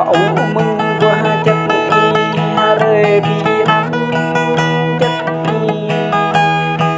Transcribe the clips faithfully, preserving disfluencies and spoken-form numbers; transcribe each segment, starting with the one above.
Ơ mơ̆ng guah čăt ih, hrơi ƀing năm čăt ih.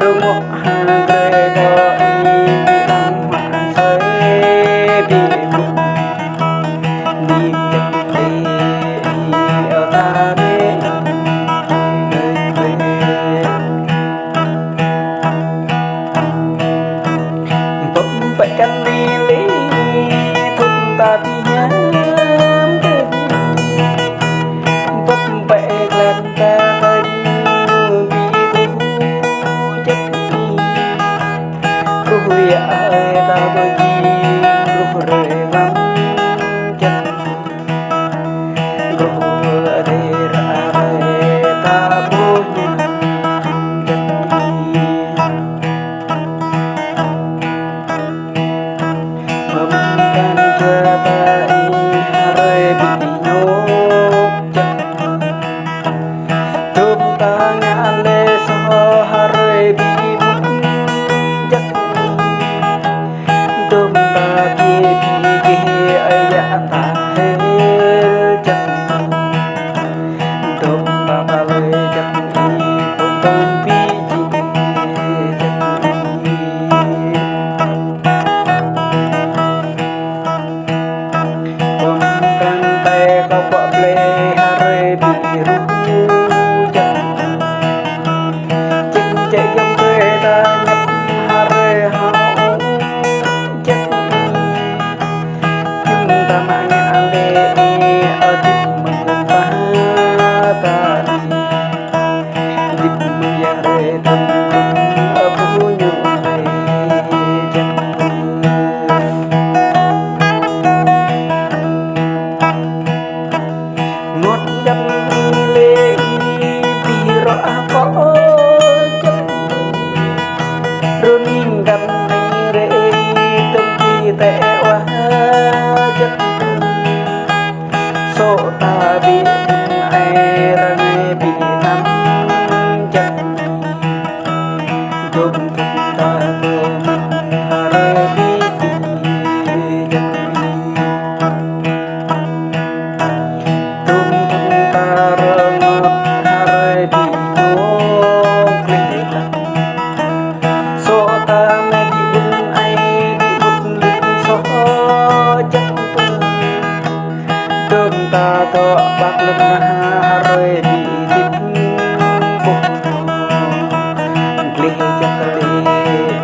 Rơngot ha grê đô ih, ƀing năm hua sơi ƀing mŭt. Ƀing čăt ih, ơ ta nê. Bưp pĕ kăn ni li, thŭn ta ƀing hiam kơ. Bưp pĕ kăn ta kơ, ƀing truh čăt. Truh yă ơi ta ƀu jing, truh rơi lăm čăt. Truh rơi ră ơi ta ƀu jing čăt. Mơ̆ng kăn čua ta ih, hrơi ƀing ñŭk čăt. Dôm ta ngă lĕ soh, hrơi ƀing mŭt čăt. Dôm ta ƀing ƀing gih, ơi yă ta hil čăt. Dôm ta pơlơi čăt ih, pơtông ƀing jing čăt ih. Bưp kăn tê kơ pŏk blê, hrơi ƀing ruh čăt. Čing čĕ yom tê ta ñăp, hrơi hao čăt. Him ta mă ngă lĕ ih, ơ hơdip mơ̆ng ta ta ih. Hơdip mơ̆ng yang hrơi tơm tơm, ơ ƀu ñu hrơi čăt. Ngot găn lĕ ih, ƀing rŏ akŏ čăt. Rơning găn ih rê ih, tơm ih tĕ wah čăt. Sŏ ta ƀing ƀun ai, răng ai ƀing năm čăt. Dôm thŭn ta tơm, hrơi ƀing ih čăt. Dôm thŭn ta rơngot, hrơi ƀing ñŭk gleh lăng. Sŏ ta mă ƀing ƀun ai, ƀing ƀun lin soh čăt. Dôm ta dŏ ƀă lŏn ha, hrơi ƀing hơdip ƀuh. Gleh čăt gleh,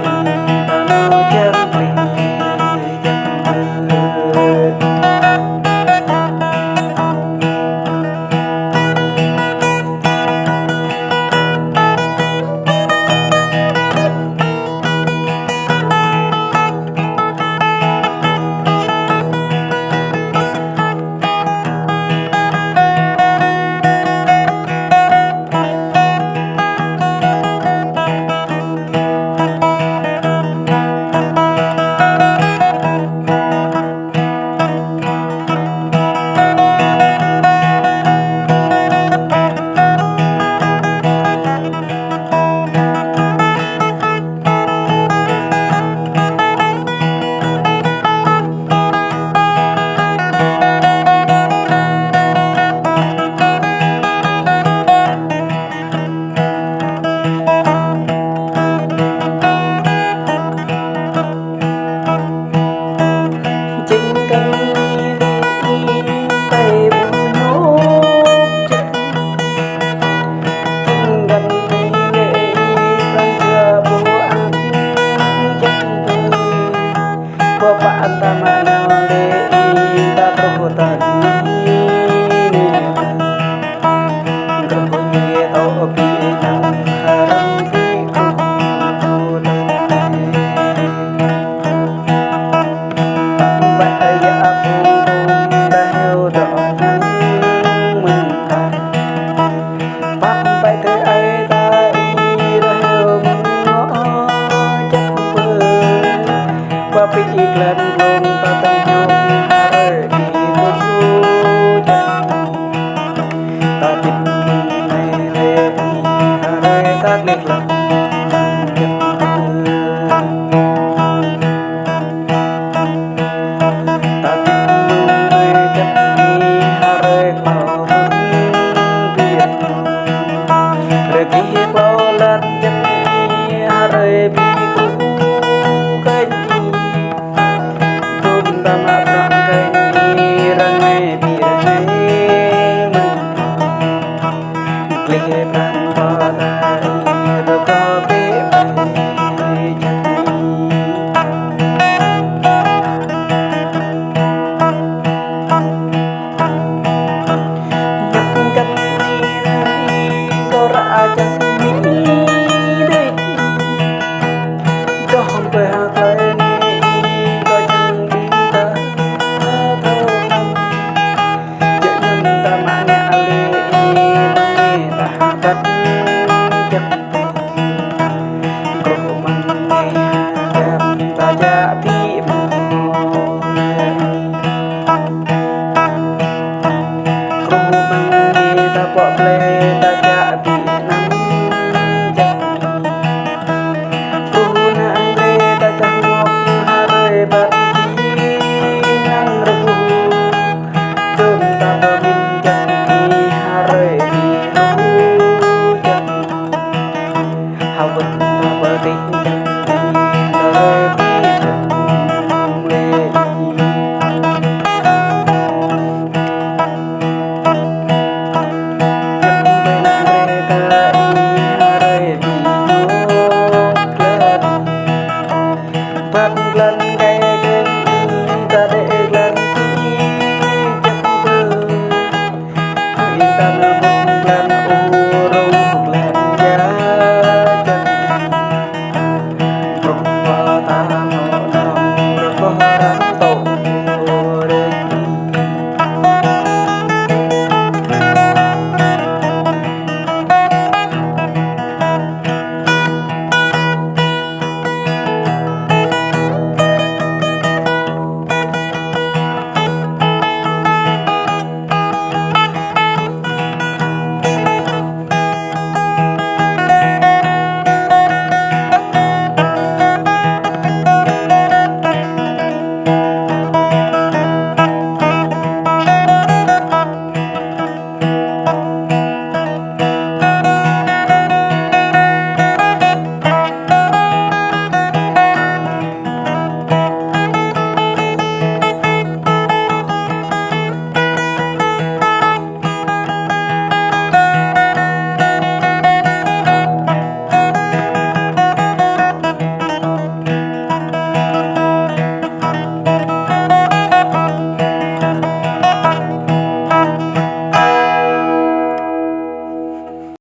ta nao čang gleh čăt. Lĕ prăk